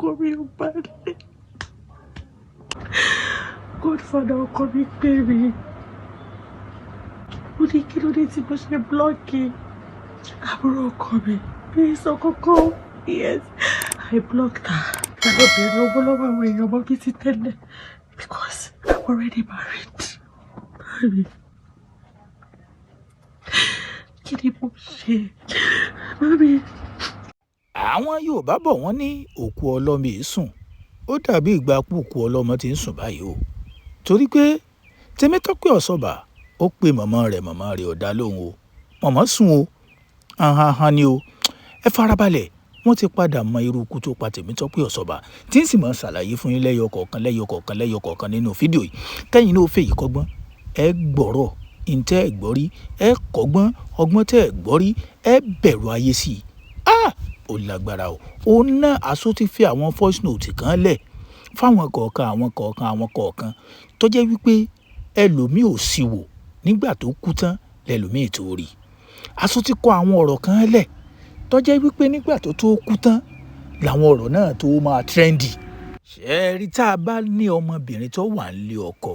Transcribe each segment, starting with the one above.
Ọkọ mi ò balẹ̀. Godfather ọkọ mi pè mí. Ó ní kí ló dé tí mo ṣe block àbúrò ọkọ mi. Mi sọ kókó. Yes, I blocked her. Ìgbà bẹ̀rẹ̀ owó lọ́wọ́ àwọn èèyàn mọ́ bí ti tẹ́lẹ̀ because I'm already married. Mami, kí ni mo ṣe? Mami. Àwọn Yorùbá bọ̀, wọ́n ní òkú ọlọ́mọ èé sùn. Ó dàbí ìgbà pòkú ọlọ́mọ tí ń sùn báyìí o, torí pé Tèmítọ́pẹ́ Ọ̀ṣọ́bà ó pe màmá rẹ̀, màmá rẹ̀ ò dá lóhùn o. Màmá sùn o, hanhanhan ni o. Ẹ farabalẹ̀, wọ́n ti padà mọ irú ikú tó pa Tèmítọ́pẹ́ Ọ̀ṣọ́bà, tí ń sì máa ṣàlàyé fún yín lẹ́yọ kọ̀ọ̀kan, lẹ́yọ kọ̀ọ̀kan, lẹ́yọ kọ̀ọ̀kan nínú fídíò yìí. Kẹ́yìn náà ó fèyí kọ́gbọ́n. Ẹ gbọ́rọ̀ ntẹ́ ẹ gbọ́ rí, ẹ kọ́gbọ́n ọgbọ́n tẹ́ ẹ gbọ́ rí, ẹ bẹ̀rù ayé sí i. Ah, ó lágbára o. Òun náà aṣọ ti fi àwọn voice note kan lẹ̀ fáwọn kọ̀ọ̀kan, àwọn kọ̀ọ̀kan, àwọn kọ̀ọ̀kan, tó jẹ́ wípé ẹlòmíì ò sì wò nígbà tó kú tán lẹ́lòmíì tó rí. Aṣọ ti kọ àwọn ọ̀rọ̀ kan lẹ̀ tó jẹ́ wípé nígbà tó tó kú tán làwọn ọ̀rọ̀ náà tó máa trendy. Ṣé ẹ rí, tá a bá ní ọmọbìnrin tó wà nílé ọkọ,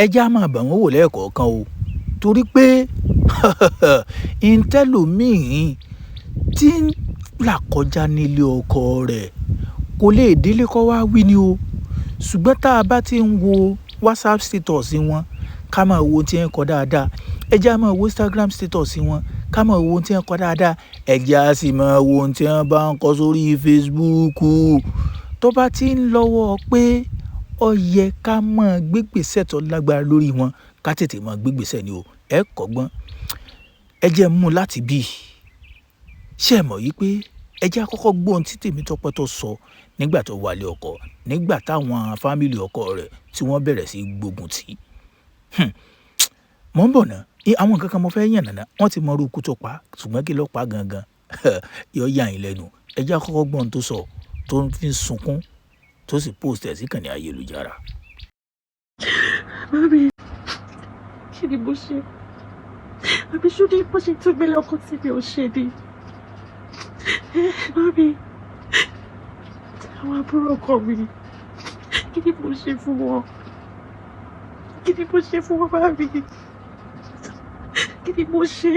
ẹ já máa bà wọ́n wò lẹ́ẹ̀kọ̀ọ̀kan o, torí pé ìtẹ́lòmíì tí ń là kọjá nílé ọkọ rẹ̀ kò lè délé kó wá wí ni o. Ṣùgbọ́n tá a bá ti ń wo WhatsApp status wọn, ká máa wo ohun tí ń kọ dáadáa. Ẹ jẹ́ á máa wo Instagram status wọn, ká máa wo ohun tí ń kọ dáadáa. Ẹ jẹ́ á sì máa wo ohun tí wọ́n bá ń kọ sórí Facebook. Tó bá ti ń lọ́wọ́ pé ó yẹ ká máa gbégbèsè tó lágbára lórí wọn, ká tètè máa gbégbèsè ni o. Ẹ kọ́gbọ́n. Ẹ jẹ́ mú láti bí. Ṣé ẹ mọ̀ wípé ẹ jẹ́ á kọ́kọ́ gbọ́ ohun tí Tèmítọ́pẹ́ tó sọ nígbà tó wà lé ọkọ, nígbà táwọn family ọkọ rẹ̀ tí wọ́n bẹ̀rẹ̀ sí gbógun tì í? Mò ń bọ̀ ná. Àwọn nǹkan kan mo fẹ́ yànnàná. Wọ́n ti mọ irú ikú tó pa, ṣùgbọ́n kí ló pa gangan yóò yà yín lẹ́nu. Ẹ jẹ́ á kọ́kọ́ gbọ́ ohun tó sọ tó fi ń sunkún, tó sì post ẹ̀ sí ìkànnì ayélujára. Mami, kí ni mo ṣe? Àbí ṣó ní bó ṣe tún gbélé ọkọ tí mi ò ṣe ni? Mami, àwọn àbúrò ọkọ mi, kí ni mo ṣe fún wọn? Kí ni mo ṣe fún wọn, mami? Kí ni mo ṣe?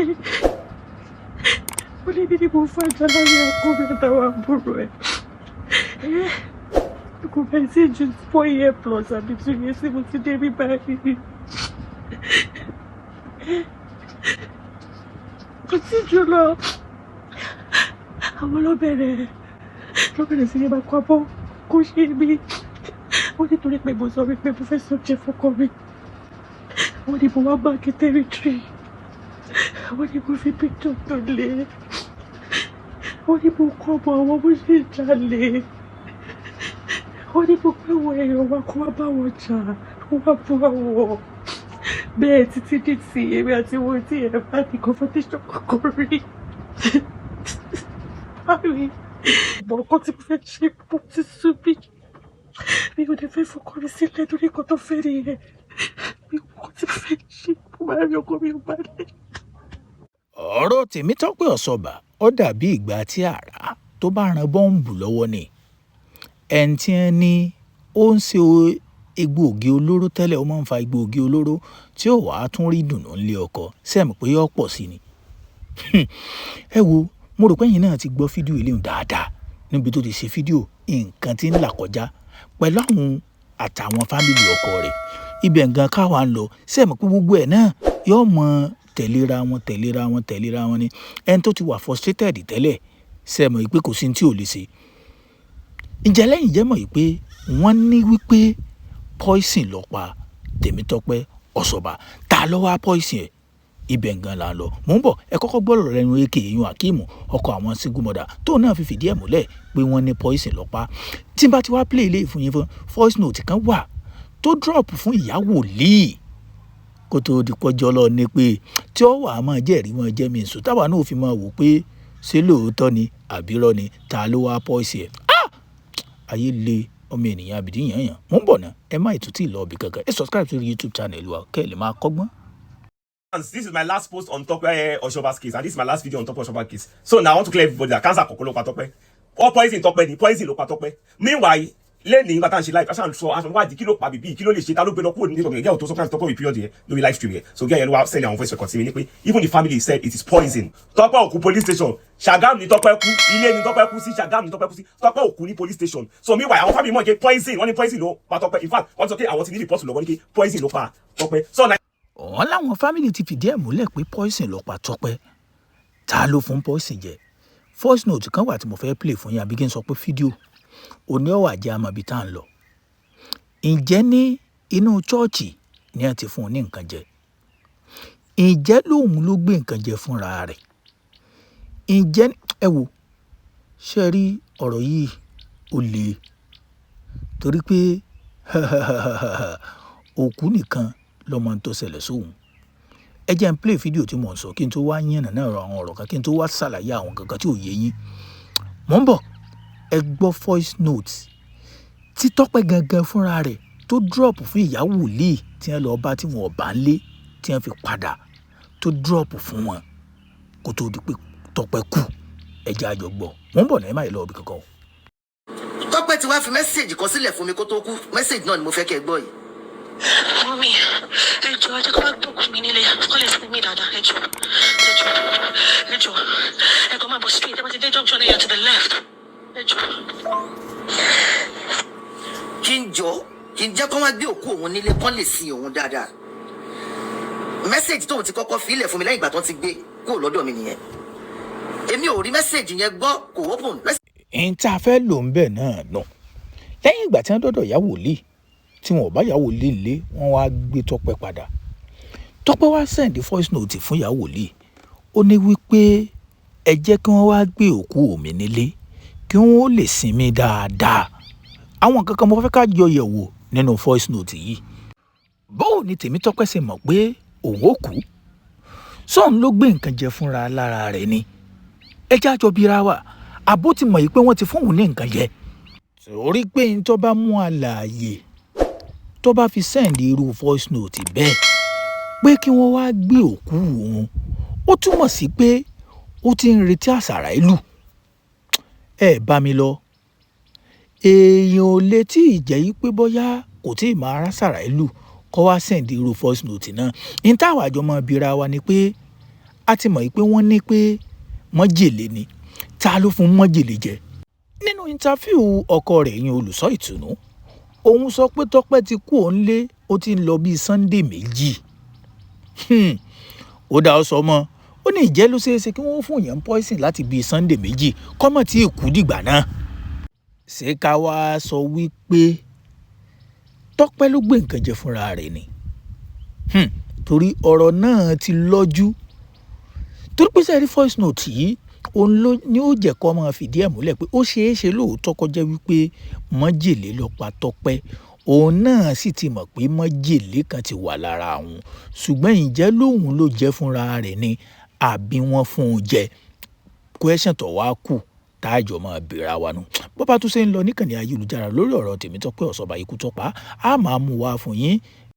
Ó ní bí ni mo fàjà láàrin ọkọ mi àtàwọn àbúrò ẹ̀. Kò bẹ́ẹ̀ sí ju 4 year plus àbí 2 years tí mo ti dé bí báyìí. Kò tí jù lọ. Àwọn ló bẹ̀rẹ̀ sí ní máa kó abọ́ kó ṣe mí. Wọ́n nítorí pé mo sọ wípé mo fẹ́ sọ́jẹ́ fọ́kọ mi. Wọ́n ní mo wá mark territory. Wọ́n ní mo fi picture tó lé. Wọ́n ní mo kọ́ ọmọ àwọn bó ṣe ń jalè. Wọ́n ní mo pé àwọn èèyàn wa kó wá bá wọn jà, kó wá bú àwọn. Bẹ́ẹ̀ títí dì tí èmi àti wọn tí ẹ bá ní confrontation kankan rí. Mami, ìmọ̀ nǹkan tí mo fẹ́ ṣe, mo ti sú mi. Mi ò lè fẹ́ fọkọ mi sílẹ̀ torí nǹkan tó fẹ́ nìyẹn. Mi ò mọ̀ nǹkan tí mo fẹ́ ṣe, mo máa rí ọkọ mi ò balẹ̀. Ọ̀rọ̀ Tèmítọ́pẹ́ Ọ̀ṣọ́bà ó dàbí ìgbà tí àrá tó bá ran bọ́ǹbù lọ́wọ́ ni. Ẹni tí wọ́n ní ó ń ṣe egbòogi olóró tẹ́lẹ̀, ó máa ń fa egbòogi olóró tí ó wàá tún rí dùnú nílé ọkọ, ṣé ẹ mọ̀ pé yóò pọ̀ sí ni? Ẹ wo, mo rò pé ẹ̀yin náà ti gbọ́ fídíò eléyìí dáadáa níbi tó ti ṣe fídíò nǹkan tí ń là kọjá pẹ̀lú àwọn àtàwọn family ọkọ rẹ̀. Ibẹ̀ gan ká wà ń lọ. Ṣé ẹ mọ̀ pé gbogbo ẹ̀ náà yóò mọ tẹ̀léra wọn, tẹ̀léra wọn, tẹ̀léra wọn ni? Ẹni tó ti wà frustrated tẹ́lẹ̀, ṣé ẹ mọ̀ wípé kò sí ohun tí ò lè ṣe? Ǹjẹ́ lẹ́yìn jẹ́ mọ̀ wípé wọ́n ní wípé poison ló pa Tèmítọ́pẹ́ Ọ̀ṣọ́bà? Ta ló wá poison ẹ̀? Ibẹ̀ gan la ń lọ. Mò ń bọ̀. Ẹ kọ́kọ́ gbọ́ ọ̀rọ̀ lẹ́nu AK Iyun Akeem, ọkọ àwọn single mother, tóun náà fi fìdí ẹ̀ múlẹ̀ pé wọ́n ní poison ló pa. Tí n bá ti wá play eléyìí fún yín, fún voice note kan wà tó drop fún ìyá wòlíì kó tó di pọ́jọ́ lọ ní pé tí ó wà á máa jẹ́rìí wọn jẹ́ mi sùn, táwa náà fi máa wò pé ṣé lóòótọ́ ni àbírọ́ ni, ta ló wá poison ẹ̀? Ah! Ayé le, ọmọ ènìyàn àbìdí yànyàn. Mò ń bọ̀ ná. Ẹ má ìtútì lọ ibì kankan. Ẹ subscribe sórí YouTube channel wa kẹ́ ẹ lè máa kọ́gbọ́n. This is my last post on Tope Oshoba's case, and this is my last video on Tope Oshoba case. So now I want to clear everybody that cancer kọ́ ló pa Tope. Wọ́n poison Tọ́pẹ́ ni, poison ló pa Tọ́pẹ́. Meanwhile, lẹ́ni nígbà tá à ń ṣe live, aṣáà ń sọ aṣọ wádìí kí ló pa bìbí, kí ló lè ṣe, ta ló gbé lọ kúrò ní ìtọ́jú gẹ́gẹ́ tó sọ pé Tọ́pẹ́ with period yẹn lórí live stream yẹn. So gẹ́gẹ́ yẹn ló wá send àwọn voice record sí mi ní pé even the family said it is poison. Tọ́pẹ́ ò kú police station, Ṣàgámù ni Tọ́pẹ́ kú, ilé ni Tọ́pẹ́ kú sí, Ṣàgámù ni Tọ́pẹ́ kú sí. Tọ́pẹ́ ò kú ní police station. So meanwhile, àwọn family mọ̀ pé poison, wọ́n ní poison ló pa Tọ́pẹ́. In fact, wọ́n ti sọ pé àwọn ti ní report lọ́wọ́ ní pé poison ló pa Tọ́pẹ́. So Wọ́n láwọn family ti fìdí ẹ̀ múlẹ̀ pé poison ló pa Tọ́pẹ́. Ta ló fún poison jẹ? Voice note kan wà tí mo fẹ́ play fún yín, àbí kí n sọ pé fídíò òní ọ̀wà jẹ́ àmọ́ ibi tá à ń lọ. Ǹjẹ́ ní inú chọ́ọ̀chì ni wọ́n ti fún un ní nǹkan jẹ? Ǹjẹ́ lóun ló gbé nǹkan jẹ fúnra rẹ̀? Ǹjẹ́ ẹ wò, ṣe rí ọ̀rọ̀ yìí, ó le torí pé òkú nìkan ló mọ ohun tó ṣẹlẹ̀ sóun. Ẹ jẹ́ n play fídíò tí mò ń sọ kí n tó wá yànnàná àwọn ọ̀rọ̀ kan, kí n tó wá ṣàlàyé àwọn kankan tí ò yé yín. Mò ń bọ̀, ẹ gbọ́ voice note tí Tọ́pẹ́ gangan fúnra rẹ̀ tó drop fún ìyá wòlíì tí wọ́n lọ bá, tí wọ́n ò bá ń lé, tí wọ́n fi padà, tó drop fún wọn kó tó di pé Tọ́pẹ́ kú. Ẹ jẹ́ a jọ gbọ́. Mò ń bọ̀ náà, ẹ má yẹ lọ ibì kankan o. Tọ́pẹ́ ti wá fi message kan sílẹ̀ fún mi kó tó kú. Message náà ni mo fẹ́ kẹ́ ẹ gbọ́ yìí. Mummy, ẹ jọ̀ọ́, ẹ jẹ́ kó wá gbókùn mi nílé kó lè sinmi dáadáa. Ẹ jọ̀ọ́, ẹ jọ̀ọ́, ẹ jọ̀ọ́, ẹ kàn máa bọ̀ straight. Ẹ bá ti dé junction ẹ yà to the left. Ẹ jọ̀ọ́. Kí n jọ, kí n jẹ́ kó wá gbé òkú òun nílé kó lè sin òun dáadáa. Message tóun ti kọ́kọ́ fi ilẹ̀ fún mi lẹ́yìn ìgbà tó ti gbé kúrò lọ́dọ̀ mi nìyẹn. Èmi ò rí message yẹn gbọ́, kò open. N tá a fẹ́ lò ń bẹ̀ náà nù, lẹ́yìn ìgbà tí wọ́n dọ́dọ̀ ìyá wòlíì, tí wọn ò bá ìyá wòlíì lé, wọ́n wá gbé Tọ́pẹ́ padà. Tọ́pẹ́ wá send voice note fún ìyá wòlíì. Ó ní wípé ẹ jẹ́ kí wọ́n wá gbé òkú mi nílé kí wọ́n ó lè sinmi dáadáa. Àwọn nǹkan kan mo fẹ́ ká jọ yẹ̀ wò nínú voice note yìí. Bóò ni Tèmítọ́pẹ́ ṣe mọ̀ pé òun ó kú? Sóun ló gbé nǹkan jẹ fúnra lára rẹ̀ ni? Ẹ jẹ́ àjọ bíra wa. Àbó ti mọ̀ yìí pé wọ́n ti fún òun ní nǹkan jẹ? Torí pé n tó bá mú àlàyé tó bá fi send irú voice note bẹ́ẹ̀ pé kí wọ́n wá gbé òkú òun, ó túmọ̀ sí pé ó ti ń retí àṣàrà ìlú. Ẹ bá mi lọ, èèyàn ò lè tí ì jẹ́ yí pé bóyá kò tí ì máa rásàrà ìlú kó wá send irú voice note náà. N táwa àjọ mọ́ bíra wa ni pé a ti mọ̀ yí pé wọ́n ní pé májèlé ni. Ta ló fún májèlé jẹ? Nínú interview ọkọ rẹ̀ yín, olùṣọ́ ìtùnú, òun sọ pé Tọ́pẹ́ ti kú òun lé, ó ti ń lọ bíi Sunday 2. Ó dá ọ sọ mọ́, ó ní ìjẹ́ ló ṣeé ṣe kí wọ́n fún èèyàn poison láti bíi Sunday 2 kọ́mọ̀ tí ì kú dìgbà náà? Ṣé ká wá sọ wípé Tọ́pẹ́ ló gbé nǹkan jẹ fúnra rẹ̀ ni? Torí ọ̀rọ̀ náà ti lọ́jú, torí pé sẹ́ẹ̀rí voice note yìí, òun ló ní ó jẹ́ kó máa fìdí ẹ̀ múlẹ̀ pé ó ṣeé ṣe lóòótọ́ kó jẹ́ wípé májèlé ló pa Tọ́pẹ́. Òun náà sì ti mọ̀ pé májèlé kan ti wà lára òun, ṣùgbọ́n ǹjẹ́ lóun ló jẹ́ fúnra rẹ̀ ni àbí wọ́n fún un jẹ? Question tó wá kù táàjọ máa bèèrè wa nù. Bó bá tún ṣe ń lọ níkànnì ayélujára lórí ọ̀rọ̀ Tèmítọ́pẹ́ Ọ̀ṣọ́bà, ikú tó pa á, máa mú wá fún yín.